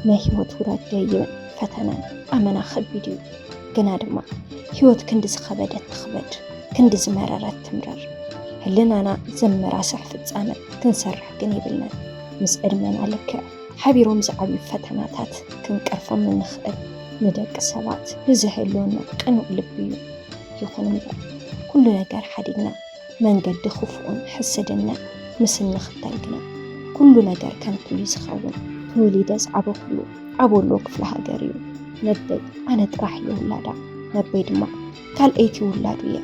ናይ ህይወት ውረድ ደይብን ፈተናን ኣመና ከቢድ እዩ። ግና ድማ ህይወት ክንዲ ዝኸበደት ትኽበድ፣ ክንዲ ዝመረረት ትምረር። ህልናና ዘመራስሕ ፍጻመ ክንሰርሕ ግን የብልናን። ምስ ዕድመና ልክዕ ሓቢሮም ዝዓብዩ ፈተናታት ክንቀርፎም እንኽእል ንደቂ ሰባት ንዝህልወና ቅኑዕ ልቢ እዩ። ይኹን እምበር ኩሉ ነገር ሓዲግና መንገዲ ክፉእን ሕስድናን ምስ እንኽተል ግና ኩሉ ነገር ከንቱ እዩ ዝኸውን። ተወሊደ ዝዓበኹሉ ኣብ ወሎ ክፍለ ሃገር እዩ። ነደይ ኣነ ጥራሕ እየ ውላዳ፣ ነቦይ ድማ ካልኣይቲ ውላዱ እየ።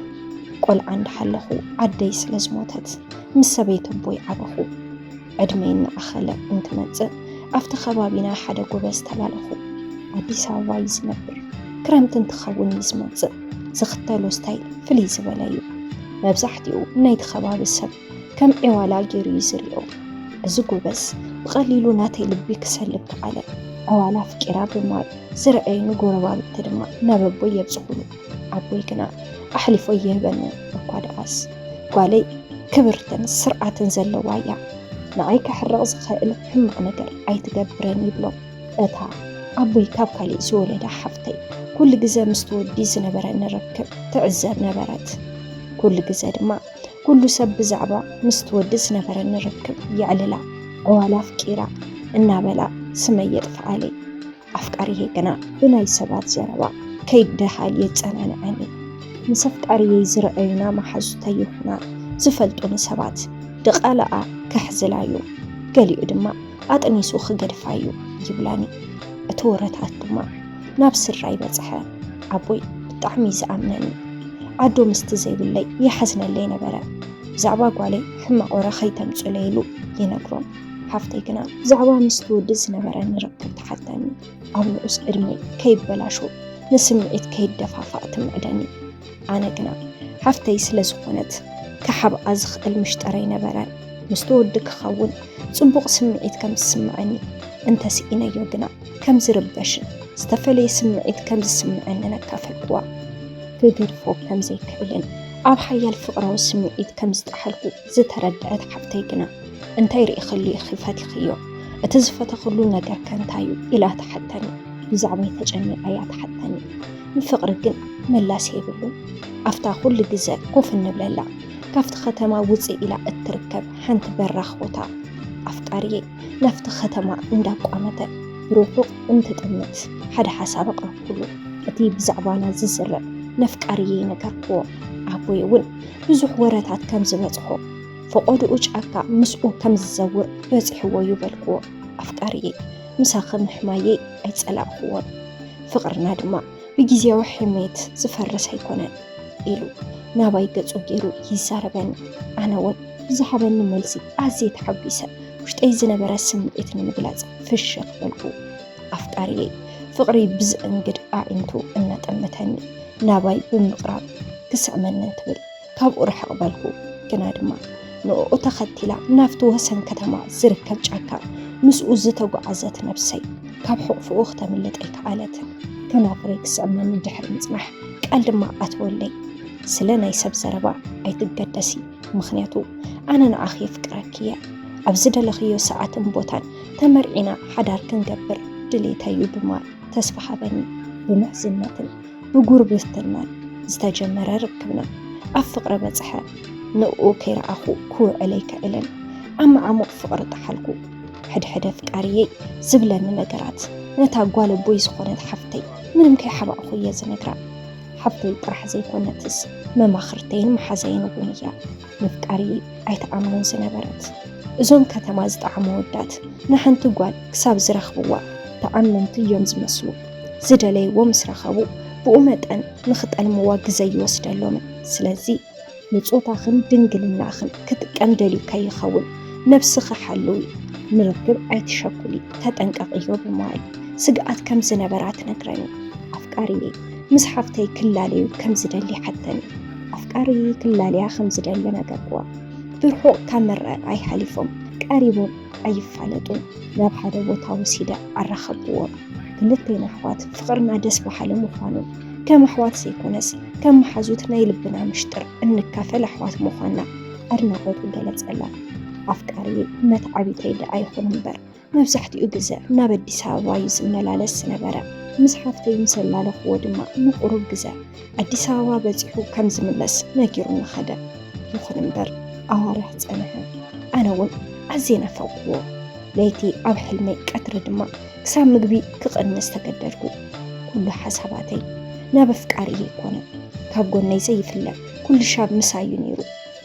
ቆልዓ እንዳሃለኹ ኣደይ ስለ ዝሞተት ምስ ሰበይት ኣቦይ ዓበኹ። ዕድመይ እናኣኸለ እንትመጽእ ኣብቲ ከባቢና ሓደ ጎበዝ ተላለኹ። ኣዲስ ኣበባ እዩ ዝነብር። ክረምቲ እንትኸውን እዩ ዝመጽእ። ዝኽተሎ ስታይል ፍልይ ዝበለ እዩ። መብዛሕትኡ ናይቲ ከባቢ ሰብ ከም ዒዋላ ገይሩ እዩ ዝሪኦ። እዚ ጎበዝ ብቐሊሉ ናተይ ልቢ ክሰልብ ከኣለ። ዕዋላ ኣፍቂራ ብምባል ዝረኣዩኒ ጎረባብቲ ድማ ናብ ኣቦይ የብጽኹሉ። ኣቦይ ግና ኣሕሊፎ ይህበኒ እኳ ደኣስ፣ ጓለይ ክብርትን ስርዓትን ዘለዋ እያ። ንዓይ ከሕርቕ ዝኽእል ሕማቕ ነገር ኣይትገብርን ይብሎ። እታ ኣቦይ ካብ ካሊእ ዝወለዳ ሓፍተይ ኩሉ ግዘ ምስቲ ወዲ ዝነበረኒ ርክብ ትዕዘብ ነበረት። ኩሉ ግዘ ድማ ኩሉ ሰብ ብዛዕባ ምስቲ ወዲ ዝነበረኒ ርክብ የዕልላ። ዕዋላ ኣፍቂራ እናበላ ስመይ የጥፍኣለይ። ኣፍቃሪየ ግና ብናይ ሰባት ዘረባ ከይደሃል የጸናንዐኒ። ምስ ኣፍቃሪየይ ዝረኣዩና መሓዙተይ ይኹና ዝፈልጡኒ ሰባት ድቓላኣ ከሕዝላ እዩ፣ ገሊኡ ድማ ኣጥኒሱ ክገድፋ እዩ ይብላኒ። እቲ ወረታት ድማ ናብ ስድራይ በጽሐ። ኣቦይ ብጣዕሚ እዩ ዝኣምነኒ። ኣዶ ምስቲ ዘይብለይ ይሓዝነለይ ነበረ። ብዛዕባ ጓለይ ሕማቕ ወረ ከይተምጹለይ ኢሉ ይነግሮም። ሓፍተይ ግና ብዛዕባ ምስቲ ወዲ ዝነበረኒ ርክብ ትሓተኒ። ኣብ ንኡስ ዕድመይ ከይበላሾ ንስምዒት ከይደፋፋእ ትምዕደኒ። ኣነ ግና ሓፍተይ ስለ ዝኾነት ክሓብኣ ዝኽእል ምሽጠር ኣይነበረን። ምስቲ ወዲ ክኸውን ጽቡቕ ስምዒት ከም ዝስምዐኒ እንተስኢነዮ ግና ከም ዝርበሽን ዝተፈለየ ስምዒት ከም ዝስምዐንን ኣካፈልክዋ። ክገድፎ ከም ዘይክእልን ኣብ ሓያል ፍቕራዊ ስምዒት ከም ዝጠሓልኩ ዝተረድዐት ሓፍተይ ግና እንታይ ርኢኽሉ ኢኺ ፈቲኽዮ? እቲ ዝፈተኽሉ ነገር ከ እንታይ እዩ? ኢላ ትሓተኒ። ብዛዕባይ ተጨኒቓ እያ ትሓተኒ። ንፍቕሪ ግን ምላስ የብሉን። ኣብታ ኩሉ ግዘ ኮፍ እንብለላ ካብቲ ከተማ ውፅእ ኢላ እትርከብ ሓንቲ በራኽ ቦታ ኣፍቃሪየይ ናብቲ ከተማ እንዳቋመተ ብርሑቕ እንትጥምት ሓደ ሓሳብ ኣቕረብኩሉ። እቲ ብዛዕባና ዝዝረብ ነፍቃሪየይ ነገርክዎ። ኣቦይ እውን ብዙሕ ወረታት ከም ዝበፅሖ ፈቐድኡ ጫካ ምስኡ ከም ዝዘውር በፂሕዎ እዩ በልክዎ። ኣፍቃሪየይ ምሳኺ ምሕማየይ ኣይፀላእክዎን፣ ፍቕርና ድማ ብግዜያዊ ሕሜት ዝፈርስ ኣይኮነን ኢሉ ናባይ ገፁ ገይሩ ይዛረበኒ። ኣነ እውን ብዝሃበኒ መልሲ ኣዝየ ተሓጒሰ። ውሽጠይ ዝነበረ ስምዒት ንምግላፅ ፍሽኽ በልኩ። ኣፍቃሪየይ ፍቕሪ ብዝእንግድ ኣዒንቱ እናጠመተኒ ናባይ ብምቕራብ ክስዕመኒ እንትብል ካብኡ ርሕቕ በልኩ። ግና ድማ ንዕኡ ተኸቲላ ናብቲ ወሰን ከተማ ዝርከብ ጫካ ምስኡ ዝተጓዓዘት ነብሰይ ካብ ሕቑፍኡ ክተምልጥ ኣይከኣለትን። ከናፍረይ ክስዕመኒ ድሕሪ ምጽናሕ ቃል ድማ ኣተወለይ። ስለ ናይ ሰብ ዘረባ ኣይትገደሲ፣ ምኽንያቱ ኣነ ንዓኺ የፍቅረኪ እየ። ኣብ ዝደለኽዮ ሰዓትን ቦታን ተመርዒና ሓዳር ክንገብር ድሌተይ እዩ ብምባል ተስፋ ሃበኒ። ብምሕዝነትን ብጉርብትናን ዝተጀመረ ርክብና ኣብ ፍቕሪ በጽሐ። ንዕኡ ከይረኣኹ ክውዕል ኣይክእልን። ዓሚቕ ዓሙቕ ፍቕሪ ጠሓልኩ። ሕድሕድ ኣፍቃሪየይ ዝብለኒ ነገራት ነታ ጓል ኣቦይ ዝኾነት ሓፍተይ ምንም ከይሓባእኹ እየ ዝነግራ። ሓፍተይ ጥራሕ ዘይኮነትስ መማኽርተይን መሓዛይን እውን እያ። ነፍቃሪየይ ኣይትኣምኖን ዝነበረት። እዞም ከተማ ዝጠዓሙ ኣወዳት ንሓንቲ ጓል ክሳብ ዝረኽብዋ ተኣመንቲ እዮም ዝመስሉ። ዝደለይዎ ምስ ረኸቡ ብኡ መጠን ንኽጠልምዋ ግዘ ይወስደሎምን። ስለዚ ንጾታኽን ድንግልናኽን ክጥቀም ደልዩ ከይኸውን ነብስኺ ሓልዊ፣ ንርክብ ኣይትሸኩሊ፣ ተጠንቀቕዮ ብምባል ስግኣት ከም ዝነበራ ትነግረኒ። ኣፍቃሪየይ ምስ ሓፍተይ ክላለዩ ከም ዝደሊ ሓተኒ። ኣፍቃሪየይ ክላለያ ከም ዝደሊ ነገርክዋ። ብርሑቕ ካብ ምርኣይ ሓሊፎም ቀሪቦም ኣይፋለጡን። ናብ ሓደ ቦታ ወሲደ ኣራኸብክዎም። ክልቴና ኣሕዋት ፍቕርና ደስ በሃሊ ምዃኑን ከም ኣሕዋት ዘይኮነስ ከም መሓዙት ናይ ልብና ምሽጥር እንካፈል ኣሕዋት ምዃንና ኣድናቖቱ ገለጸላ። ኣፍቃሪየይ መትዓቢተይ ደኣ ይኹን እምበር፣ መብዛሕትኡ ግዘ ናብ ኣዲስ ኣበባ እዩ ዝመላለስ ዝነበረ። ምስ ሓፍተይ ምስ ኣላለኽዎ ድማ ንቑሩብ ግዘ ኣዲስ ኣበባ በፂሑ ከም ዝምለስ ነጊሩኒ ኸደ። ይኹን እምበር ኣዋርሕ ጸንሐ። ኣነ እውን ኣዝየ ናፈቕክዎ። ለይቲ ኣብ ሕልመይ፣ ቀትሪ ድማ ክሳብ ምግቢ ክቕንስ ተገደድኩ። ኩሉ ሓሳባተይ ናብ ኣፍቃሪየይ ኮነ። ካብ ጎነይ ዘይፍለ ኩሉ ሻብ ምሳዩ ነይሩ።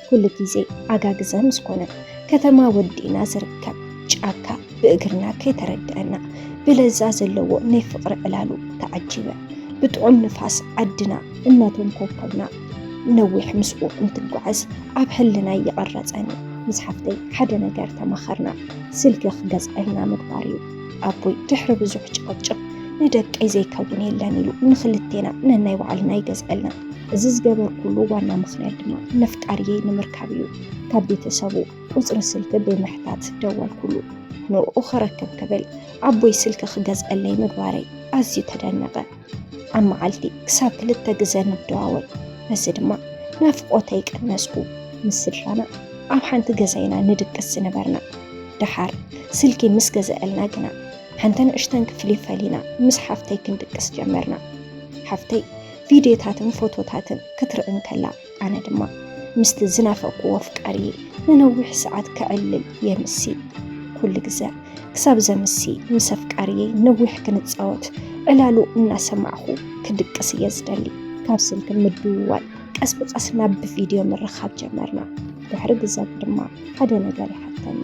ኩሉ ግዜ ኣጋ ግዘ ምስ ኮነ፣ ከተማ ወዲእና ዝርከብ ጫካ ብእግርና ከይተረድአና፣ ብለዛ ዘለዎ ናይ ፍቕሪ ዕላሉ ተዓጂበ፣ ብጥዑም ንፋስ ዓድና እናተንኮብኮብና፣ ነዊሕ ምስኡ እንትጓዓዝ ኣብ ህልናይ ይቐረጸኒ። ምስ ሓፍተይ ሓደ ነገር ተማኸርና፣ ስልኪ ክገዝኣልና ምግባር እዩ። ኣቦይ ድሕሪ ብዙሕ ጭቕጭቕ፣ ንደቀይ ዘይከውን የለን ኢሉ ንኽልቴና ነናይ ባዕልና ይገዝኣልና። እዚ ዝገበርኩሉ ዋና ምኽንያት ድማ ነፍቃሪየይ ንምርካብ እዩ። ካብ ቤተሰቡ ቁጽሪ ስልኪ ብምሕታት ደወልኩሉ። ንኡ ክረክብ ክብል ኣቦይ ስልኪ ክገዝኣለይ ምግባረይ ኣዝዩ ተደነቐ። ኣብ መዓልቲ ክሳብ ክልተ ግዘ ንደዋወል። በዚ ድማ ናፍቖተይ ቀነስኩ። ምስ ስድራና ኣብ ሓንቲ ገዛ ኢና ንድቅስ ዝነበርና። ደሓር ስልኪ ምስ ገዝኣልና ግና፣ ሓንቲ ንእሽተን ክፍሊ ፈሊና ምስ ሓፍተይ ክንድቅስ ጀመርና። ሓፍተይ ቪድዮታትን ፎቶታትን ክትርኢ እንከላ፣ ኣነ ድማ ምስቲ ዝናፈቅኩዎ ኣፍቃሪየይ ንነዊሕ ሰዓት ከዕልል የምሲ። ኩሉ ግዘ ክሳብ ዘምሲ ምስ ኣፍቃሪየይ ነዊሕ ክንጻወት ዕላሉ እናሰማዕኹ ክድቅስ እየ ዝደሊ። ካብ ስልኪ ምድውዋል ቀስ ብቐስ ናብ ብቪድዮ ምርኻብ ጀመርና። ድሕሪ ግዘ ድማ ሓደ ነገር ይሓተኒ።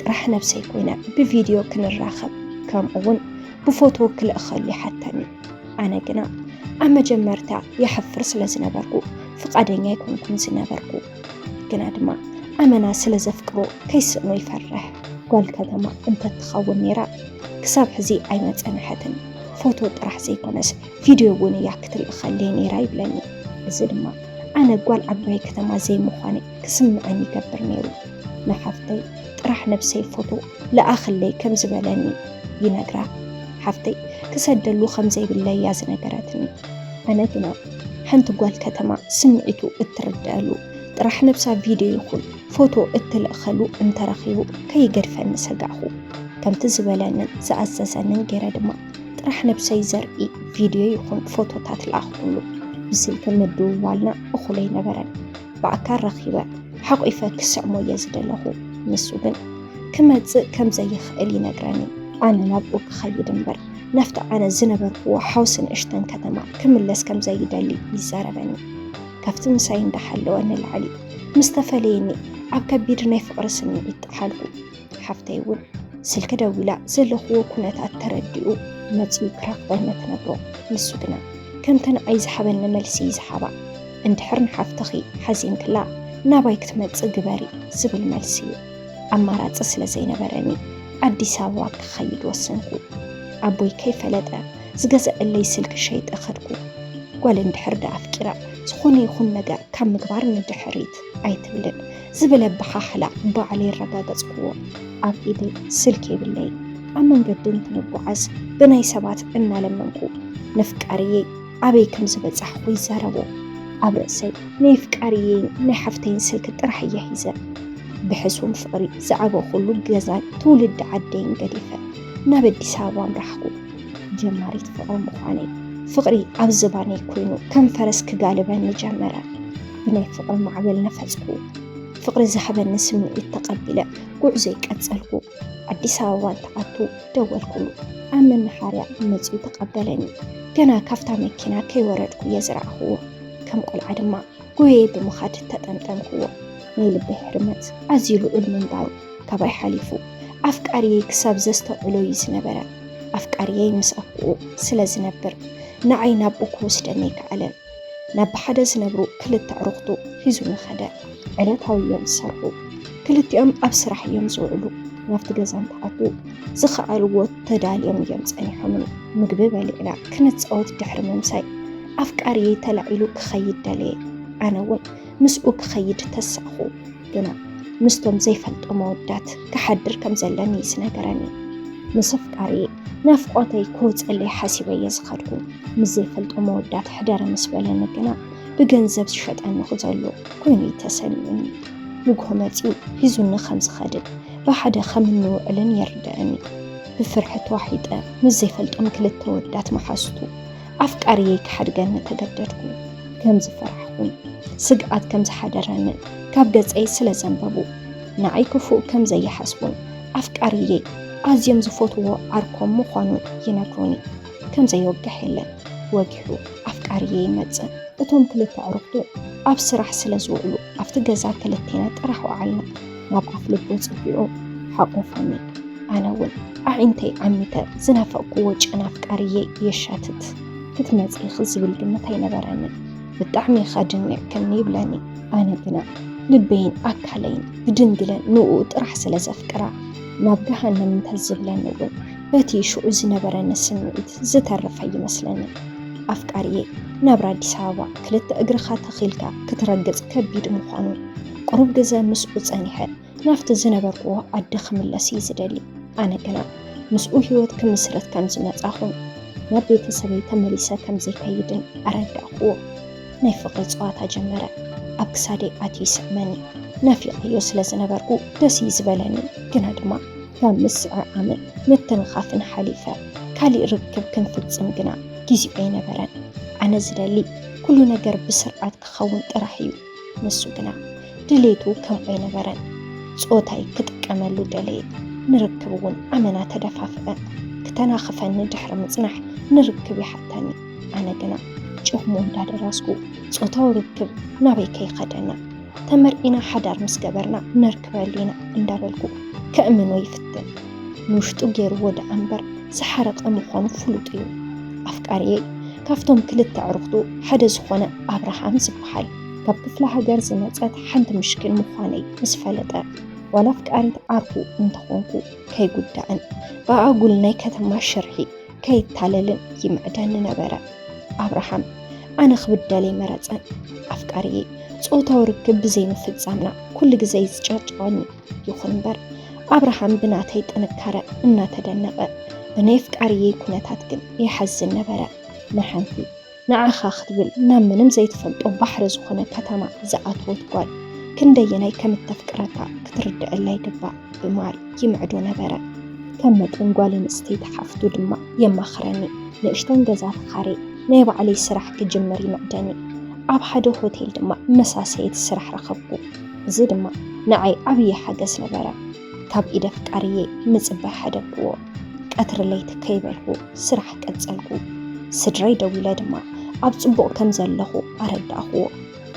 ጥራሕ ነብሰይ ኮይነ ብቪድዮ ክንራኸብ፣ ከምኡ እውን ብፎቶ ክልእኸሉ ይሓተኒ። ኣነ ግና ኣብ መጀመርታ የሕፍር ስለ ዝነበርኩ ፍቓደኛ ኣይኮንኩን ዝነበርኩ። ግና ድማ ኣመና ስለ ዘፍቅሮ ከይስእኖ ይፈርሕ። ጓል ከተማ እንተትኸውን ነይራ ክሳብ ሕዚ ኣይመጸንሐትን። ፎቶ ጥራሕ ዘይኮነስ ቪድዮ እውን እያ ክትልእኸለይ ነይራ ይብለኒ። እዚ ድማ ኣነ ጓል ዓባይ ከተማ ዘይምዃነይ ክስምዐኒ ይገብር ነይሩ። ንሓፍተይ ጥራሕ ነብሰይ ፎቶ ለኣኽለይ ከም ዝበለኒ ይነግራ። ሓፍተይ ክሰደሉ ከም ዘይብለይ እያ ዝነገረትኒ። ኣነ ግና ሓንቲ ጓል ከተማ ስምዒቱ እትርደአሉ፣ ጥራሕ ነብሳ ቪድዮ ይኹን ፎቶ እትልእኸሉ እንተረኺቡ ከይገድፈኒ ሰጋእኹ። ከምቲ ዝበለንን ዝኣዘዘንን ገይረ ድማ ጥራሕ ነብሰይ ዘርኢ ቪድዮ ይኹን ፎቶታት ለኣኽኩሉ። ብስልኪ ምድውዋልና እኹል ኣይነበረን። ብኣካል ረኺበ ሓቑፈ ክስዕሞ እየ ዝደለኹ። ንሱ ግን ክመጽእ ከም ዘይኽእል ይነግረኒ። ኣነ ናብኡ ክኸይድ እምበር ናብቲ ኣነ ዝነበርክዎ ሓውሲ ንእሽተን ከተማ ክምለስ ከም ዘይደሊ ይዛረበኒ። ካብቲ ምሳይ እንዳሓለወ ንላዕሊ ምስ ተፈለየኒ ኣብ ከቢድ ናይ ፍቕሪ ስምዒት ጠሓልኩ። ሓፍተይ እውን ስልኪ ደዊላ ዘለኽዎ ኩነታት ተረዲኡ መጺኡ ክረኽበኒ ትነግሮ። ንሱ ግና ከምቲ ንዓይ ዝሃበኒ መልሲ እዩ ዝሃባ። እንድሕር ንሓፍትኺ ሓዚንክላ ናባይ ክትመጽእ ግበሪ ዝብል መልሲ እዩ። ኣማራጺ ስለ ዘይነበረኒ ኣዲስ ኣበባ ክኸይድ ወሰንኩ። ኣቦይ ከይፈለጠ ዝገዝኣለይ ስልኪ ሸይጠ ከድኩ። ጓል እንድሕር ደኣ ኣፍቂራ ዝኾነ ይኹን ነገር ካብ ምግባር ንድሕሪት ኣይትብልን ዝብል ኣበሃህላ ባዕለይ ኣረጋገጽክዎ። ኣብ ኢደይ ስልኪ የብለይን። ኣብ መንገዲ እንትንጓዓዝ ብናይ ሰባት እናለመንኩ ነፍቃሪየይ ኣበይ ከም ዝበጻሕኩ ይዛረቦ። ኣብ ርእሰይ ናይ ኣፍቃሪየይን ናይ ሓፍተይን ስልኪ ጥራሕ እየ ሒዘ። ብሕሱም ፍቕሪ ዝዓበኹሉ ገዛን ትውልዲ ዓደይን ገዲፈ ናብ ኣዲስ ኣበባ ኣምራሕኩ። ጀማሪት ፍቕሪ ምዃነይ፣ ፍቕሪ ኣብ ዝባነይ ኮይኑ ከም ፈረስ ክጋልበኒ ጀመረ። ብናይ ፍቕሪ ማዕበል ነፈጽኩ። ፍቕሪ ዝሃበኒ ስምዒት ተቐቢለ ጉዕዞይ ቀጸልኩ። ኣዲስ ኣበባ እንትኣቱ ደወልኩሉ። ኣብ መናሃርያ መጺኡ ተቐበለኒ። ገና ካብታ መኪና ከይወረድኩ እየ ዝረኣኽዎ። ከም ቆልዓ ድማ ጎየየ ብምኻድ ተጠምጠምክዎ። ናይ ልበይ ሕርመት ኣዝዩ ልዑል ምንባሩ ካባይ ሓሊፉ ኣፍቃሪየይ ክሳብ ዘስተውዕሎ እዩ ዝነበረ። ኣፍቃሪየይ ምስ ኣኩኡ ስለ ዝነብር ንዓይ ናብኡ ክወስደኒ ኣይከኣለን። ናብ ብሓደ ዝነብሩ ክልተ ኣዕሩኽቱ ሒዙኒ ኸደ። ዕለታዊ እዮም ዝሰርሑ። ክልቲኦም ኣብ ስራሕ እዮም ዝውዕሉ። ናብቲ ገዛ እንትኣትዉ ዝኸኣልዎ ተዳልዮም እዮም ጸኒሖምኒ። ምግቢ በሊዕና ክንጻወት ድሕሪ ምምሳይ ኣፍቃሪየይ ተላዒሉ ክኸይድ ደለየ። ኣነ እውን ምስኡ ክኸይድ ተሳእኹ። ግና ምስቶም ዘይፈልጦም ኣወዳት ክሓድር ከም ዘለኒ እዩ ዝነገረኒ። ምስ ኣፍቃሪየይ ናፍቖተይ ክወጸለይ ሓሲበ እየ ዝኸድኩ። ምስ ዘይፈልጦም ኣወዳት ሕደሪ ምስ በለኒ ግና ብገንዘብ ዝሸጠኒ ክዘሎ ኮይኑ እዩ ተሰሚዑኒ። ንግሆ መጺኡ ሒዙኒ ከም ዝኸድን ብሓደ ከም እንውዕልን የርድኣኒ። ብፍርሒ ተዋሒጠ ምስ ዘይፈልጦም ክልተ ወዳት መሓዙቱ ኣፍቃሪየይ ክሓድገኒ ተገደድኩ። ከም ዝፈራሕኩን ስግኣት ከም ዝሓደረንን ካብ ገጸይ ስለ ዘንበቡ፣ ንዓይ ክፉእ ከም ዘይሓስቡን ኣፍቃሪየይ ኣዝዮም ዝፈትዎ ዓርኮም ምዃኑ ይነግሩኒ። ከም ዘይወግሕ የለን፣ ወጊሑ ኣፍቃሪየይ ይመጽእ። እቶም ክልተ ኣዕሩኽቱ ኣብ ስራሕ ስለ ዝውዕሉ፣ ኣብቲ ገዛ ክልቴና ጥራሕ ወዓልና። ናብ ኣፍ ልቡ ጽጊዑ ሓቆፈኒ። ኣነ እውን ኣዒንተይ ዓሚተ ዝናፈቕክዎ ጨና ኣፍቃሪየይ የሻትት። ክትመጺ ኢኺ ዝብል ግምት ኣይነበረንን። ብጣዕሚ ኢኻ ድኒቕክኒ ይብለኒ። ኣነ ግና ልበይን ኣካለይን ብድንግለን ንኡ ጥራሕ ስለ ዘፍቅራ፣ ናብ ገሃነም እንተዝብለኒ እውን በቲ ሽዑ ዝነበረኒ ስምዒት ዝተርፍ ኣይመስለንን። ኣፍቃሪየይ፣ ናብራ ኣዲስ ኣበባ ክልተ እግርኻ ተኺልካ ክትረግጽ ከቢድ ምዃኑ፣ ቁሩብ ግዘ ምስኡ ጸኒሐ ናብቲ ዝነበርክዎ ዓዲ ክምለስ እየ ዝደሊ። ኣነ ግና ምስኡ ህይወት ክምስርት ከም ዝመጻኹን ናብ ቤተሰበይ ተመሊሰ ከም ዘይከይድን ኣረዳእክዎ። ናይ ፍቕሪ ጸዋታ ጀመረ። ኣብ ክሳደይ ኣትዩ ይስዕመኒ። ናፊቐዮ ስለ ዝነበርኩ ደስ እዩ ዝበለኒ። ግና ድማ ካብ ምስዕዓምን ምትንኻፍን ሓሊፈ፣ ካሊእ ርክብ ክንፍጽም ግና ጊዜኡ ኣይነበረን። ኣነ ዝደሊ ኩሉ ነገር ብስርዓት ክኸውን ጥራሕ እዩ። ንሱ ግና ድሌቱ ከምኡ ኣይነበረን። ጾታይ ክጥቀመሉ ደለየ። ንርክብ እውን ኣመና ተደፋፍአ። ክተናኽፈኒ ድሕሪ ምጽናሕ ንርክብ ይሓተኒ። ኣነ ግና ጭሕሙ እንዳደራስኩ፣ ጾታዊ ርክብ ናበይ ከይኸደና፣ ተመርዒና ሓዳር ምስ ገበርና ነርክበሉ ኢና እንዳበልኩ ከእምኖ ይፍትን። ንውሽጡ ገይርዎ ደኣ እምበር ዝሓረቐ ምዃኑ ፍሉጥ እዩ። ኣፍቃሪየይ ካብቶም ክልተ ኣዕሩኽቱ ሓደ ዝኾነ ኣብርሃም ዝበሃል፣ ካብ ክፍለ ሃገር ዝመጸት ሓንቲ ምሽኪን ምዃነይ ምስ ፈለጠ፣ ዋላ ኣፍቃሪት ዓርኩ እንተኾንኩ ከይጉዳእን ብኣጉል ናይ ከተማ ሽርሒ ከይታለልን ይምዕደኒ ነበረ። ኣብርሃም ኣነ ክብደል ኣይመረጸን። ኣፍቃሪየይ ጾታዊ ርክብ ብዘይምፍጻምና ኩሉ ግዜ ይጨቅጭቀኒ። ይኹን እምበር ኣብርሃም ብናተይ ጥንካረ እናተደነቐ፣ ብናይ ኣፍቃሪየይ ኩነታት ግን ይሓዝን ነበረ። ንሓንቲ ንዓኻ ክትብል ናብ ምንም ዘይትፈልጦ ባሕሪ ዝኾነ ከተማ ዝኣተወት ጓል ክንደየናይ ከም እተፍቅረካ ክትርድኣላ ይግባእ። ብማል ይምዕዶ ነበረ። ከም መጠን ጓል ኣንስተይቲ ሓፍቱ ድማ የማኽረኒ። ንእሽተን ገዛ ተኻሬ ናይ ባዕለይ ስራሕ ክጅምር ይምዕደኒ። ኣብ ሓደ ሆቴል ድማ መሳሰየቲ ስራሕ ረኸብኩ። እዚ ድማ ንዓይ ዓብዪ ሓገዝ ነበረ። ካብ ኢድ ኣፍቃሪየይ ምጽባይ ሓደግክዎ። ቀትሪ ለይቲ ከይበልኩ ስራሕ ቀጸልኩ። ስድራይ ደዊለ ድማ ኣብ ጽቡቕ ከም ዘለኹ ኣረዳእክዎ።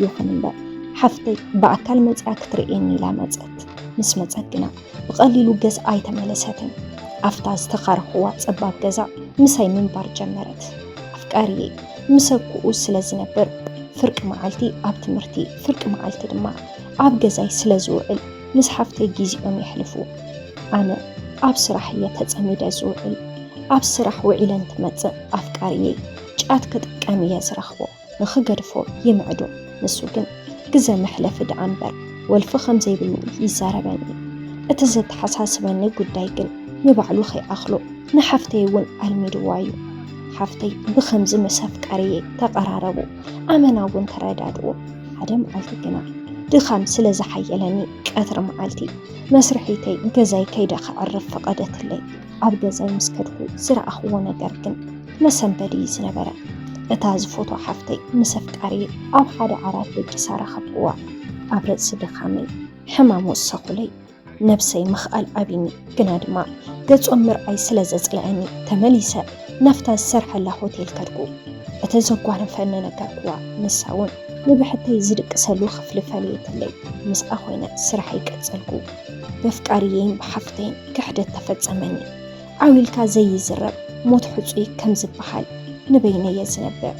ይኹን እምበር ሓፍተይ ብኣካል መጺኣ ክትርእየኒ ኢላ መጸት። ምስ መጸት ግና ብቐሊሉ ገዝኣ ኣይተመለሰትን። ኣብታ ዝተኻረኽዋ ጸባብ ገዛ ምሳይ ምንባር ጀመረት። ኣፍቃሪየይ ምስ ኣኩኡ ስለ ዝነብር ፍርቂ መዓልቲ ኣብ ትምህርቲ፣ ፍርቂ መዓልቲ ድማ ኣብ ገዛይ ስለ ዝውዕል ምስ ሓፍተይ ግዜኦም የሕልፉ። ኣነ ኣብ ስራሕ እየ ተጸሚደ ዝውዕል። ኣብ ስራሕ ውዒለ እንትመጽእ ኣፍቃሪየይ ጫት ክጥቀም እየ ዝረኽቦ። ንኽገድፎ ይምዕዶ። ንሱ ግን ግዘ መሕለፊ ደኣ እምበር ወልፊ ከም ዘይብሉ ይዛረበኒ። እቲ ዘተሓሳስበኒ ጉዳይ ግን ንባዕሉ ከይኣኽሎ ንሓፍተይ እውን ኣልሚድዋ እዩ። ሓፍተይ ብኸምዚ ምስ ኣፍቃሪየይ ተቐራረቡ፣ ኣመና እውን ተረዳድኡ። ሓደ መዓልቲ ግና ድኻም ስለ ዝሓየለኒ ቀትሪ መዓልቲ መስርሒተይ ገዛይ ከይደ ከዕርፍ ፈቐደትለይ። ኣብ ገዛይ ምስ ከድኩ ዝረኣኽዎ ነገር ግን መሰንበዲ እዩ ዝነበረ። እታ ዝፈትዋ ሓፍተይ ምስ ኣፍቃሪየይ ኣብ ሓደ ዓራት ደቂሳ ረኸብክዋ። ኣብ ርእሲ ድኻመይ ሕማም ወሰኹለይ። ነብሰይ ምኽኣል ኣቢኒ፣ ግና ድማ ገጾም ምርኣይ ስለ ዘጽልኣኒ ተመሊሰ ናብታ ዝሰርሐላ ሆቴል ከድኩ። እቲ ዘጓነፈኒ ነገርክዋ። ንሳ እውን ንብሕተይ ዝድቅሰሉ ክፍሊ ፈለየትለይ። ምስኣ ኮይነ ስራሐይ ቀጸልኩ። በፍቃሪየይን ብሓፍተይን ክሕደት ተፈጸመኒ። ዓው ኢልካ ዘይዝረብ ሞት ሕጹይ ከም ዝበሃል ንበይነየ ዝነብዕ።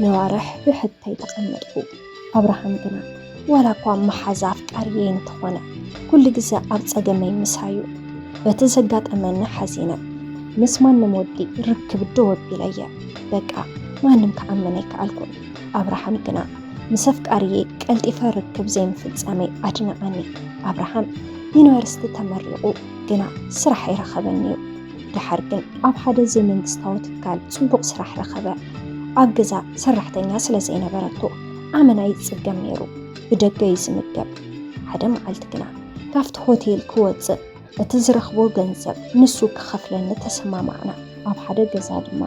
ነዋርሕ ብሕተይ ተቐመጥኩ። ኣብርሃም ግና ዋላ እኳ መሓዛ ኣፍቃሪየይ እንተኾነ፣ ኩሉ ግዘ ኣብ ጸገመይ ምሳዩ። በቲ ዘጋጠመኒ ሓዚነ። ምስ ማንም ወዲ ርክብ ደው ኣቢለየ። በቃ ማንም ክኣምን ኣይከኣልኩን። ኣብርሃም ግና ምስ ኣፍቃሪየይ ቀልጢፈ ርክብ ዘይምፍጻመይ ኣድነቐኒ። ኣብርሃም ዩኒቨርሲቲ ተመሪቑ ግና ስራሕ ኣይረኸበን እዩ። ደሓር ግን ኣብ ሓደ ዘይመንግስታዊ ትካል ጽቡቕ ስራሕ ረኸበ። ኣብ ገዛ ሰራሕተኛ ስለ ዘይነበረቶ ኣመና ይጽገም ነይሩ። ብደገ እዩ ዝምገብ። ሓደ መዓልቲ ግና ካብቲ ሆቴል ክወጽእ፣ እቲ ዝረኽቦ ገንዘብ ንሱ ክኸፍለኒ ተሰማማዕና። ኣብ ሓደ ገዛ ድማ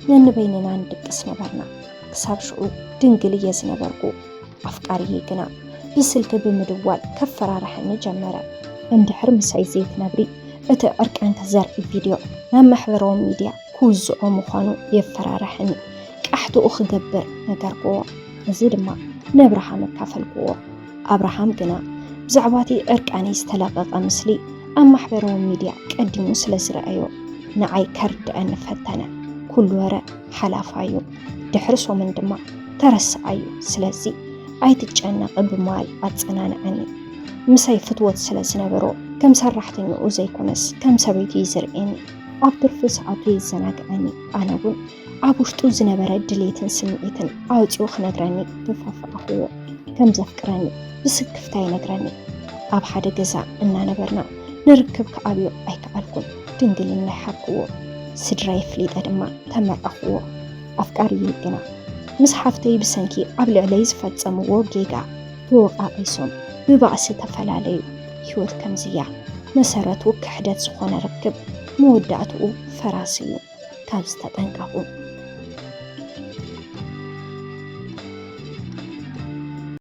ነንበይንና ንድቅስ ነበርና። ክሳብ ሽዑ ድንግል እየ ዝነበርኩ። ኣፍቃሪየ ግና ብስልኪ ብምድዋል ከፈራርሐኒ ጀመረ። እንድሕር ምሳይ ዘይትነብሪ፣ እቲ ዕርቃንኪ ዘርኢ ቪድዮ ናብ ማሕበራዊ ሚድያ ክውዝዖ ምዃኑ የፈራርሐኒ። ቃሕትኡ ክገብር ነገርክዎ። እዚ ድማ ንኣብርሃም ኣካፈልክዎ። ኣብርሃም ግና ብዛዕባ እቲ ዕርቃነይ ዝተለቐቐ ምስሊ ኣብ ማሕበራዊ ሚድያ ቀዲሙ ስለ ዝረኣዮ፣ ንዓይ ከርድኣኒ ፈተነ። ኩሉ ወረ ሓላፋ እዩ። ድሕሪ ሰሙን ድማ ተረስዓዩ። ስለዚ ኣይትጨነቒ ብምባል ኣጸናንዓኒ። ምሳይ ፍትወት ስለ ዝነበሮ ከም ሰራሕተኛኡ ዘይኮነስ ከም ሰበይቱ እዩ ዝርእየኒ። ኣብ ትርፊ ሰዓቱ የዘናግዐኒ። ኣነ እውን ኣብ ውሽጡ ዝነበረ ድሌትን ስምዒትን ኣውጺኡ ክነግረኒ ተፋፋእኽዎ። ከም ዘፍቅረኒ ብስክፍታ ይነግረኒ። ኣብ ሓደ ገዛ እናነበርና ንርክብ ክኣብዮ ኣይከኣልኩን። ድንግልናይ ሓብክዎ። ስድራይ ኣፍሊጠ ድማ ተመረኽዎ። ኣፍቃሪየይ ግና ምስ ሓፍተይ ብሰንኪ ኣብ ልዕለይ ዝፈጸምዎ ጌጋ ተወቓቒሶም ብባእሲ ተፈላለዩ። ህይወት ከምዚ እያ። መሰረቱ ክሕደት ዝኾነ ርክብ መወዳእትኡ ፈራሲ እዩ። ካብዚ ተጠንቀቑ።